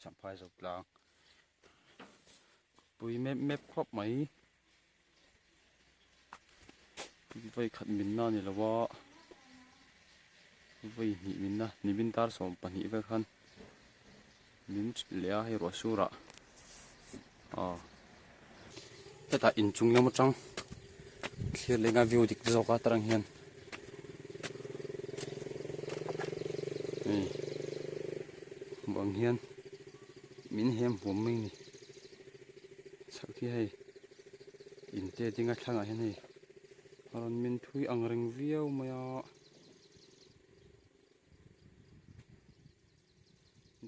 Champhai zo tlang pui mep mep khawp mai vawi khat minna a ni lo a vawi hnih minna nimin dar 12 vel khan min leh a hei ruah surah aw hetah inchung lam atang thlir leh anga view dik zawk a tarang hian hei hmuh ang hian min hem huam mai a ni chhak hi hei in te ding a thlangah hian hei a rawn min thui ang reng viau mai a.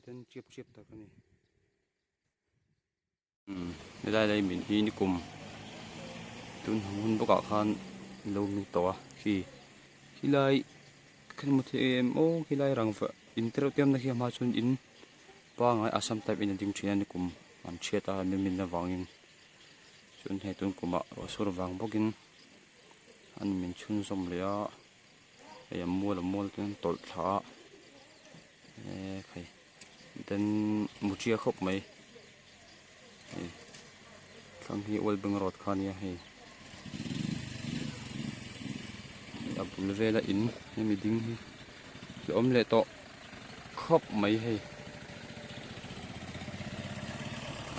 Den chiap chiap tak a ni. Umm helai lai min hi nikum tun hun bawkah khan lo min tawh a khi khilai khan maw thei em aw khilai rangva in te reuh te awmna khi a hma chuan in pangai assam type in a ding thin a nikum an chhiat a min min avangin chuan hei tun kumah ruah sur vang bawkin an min chhunzawm leh a. Hei a mual a mual te an tawlh thla a eee khai then mutia khawp mai hei thlang hi oil bank road kha ania hei a bul vela in hemi ding hi a awm leh tawh khawp mai hei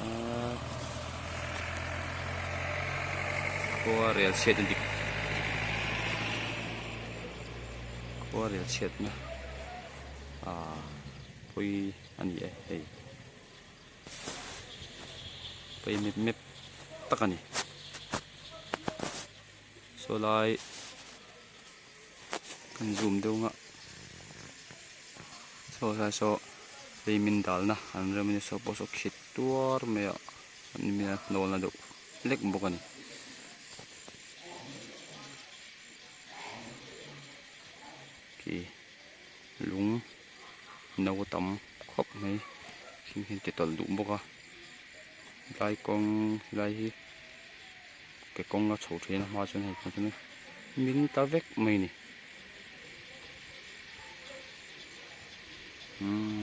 aaa khua rel chhiat a dik khua rel chhiatna aaa pawi a ni e hei pawi mep mep tak a ni saw lai. Kan zoom deuh ang a saw lai saw lei min dalna an rem ania saw pawh saw khit tuar mai a an mi a hnawl na deuh hlek bawk a ni. Khi lung no tam khawp mai hring hian ti tawlh duh bawk a lai kawng helai hi. Ke kawng a chho thin a hma chuan hei kawng chuan min ta vek mai a ni. Umm.